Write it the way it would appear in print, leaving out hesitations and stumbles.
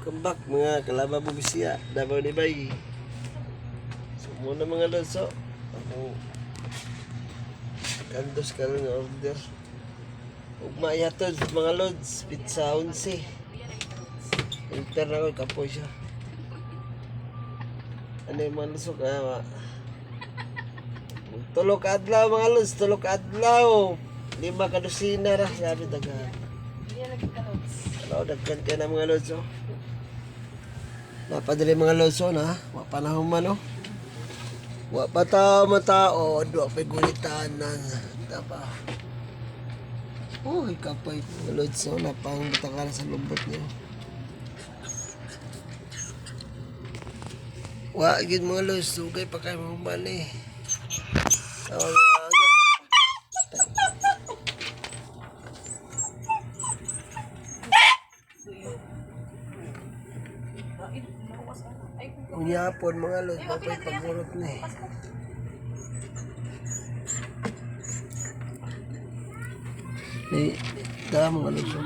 Welcome back, mga kalaba bubisiya, Davao ni Bay. So muna, mga lods, oh. Ako kandos karon nga order. Ug maihatod, mga lods, pizza 11. Enter na ko, kapoy siya. Ano yung mga lods, oh, kaya tulo ka adlaw, mga lods, tulo ka adlaw. 5 ka dosina ra, sabi daghan. Hello, daghan kay na, mga lods, oh. Napadali, mga lods, oh, na. Wa pa na human, oh. Wa pa tao matao, duwa pa gulitan na. Tapa. Oh, kapay, mga lods, oh, napang batakala sa lubot niyo. Wa gid, mga lods, sugay pa kay mahuman eh. Oh, Unyapon, mga lods, mapay pagurot na eh. Ni, da, mga lods, oh.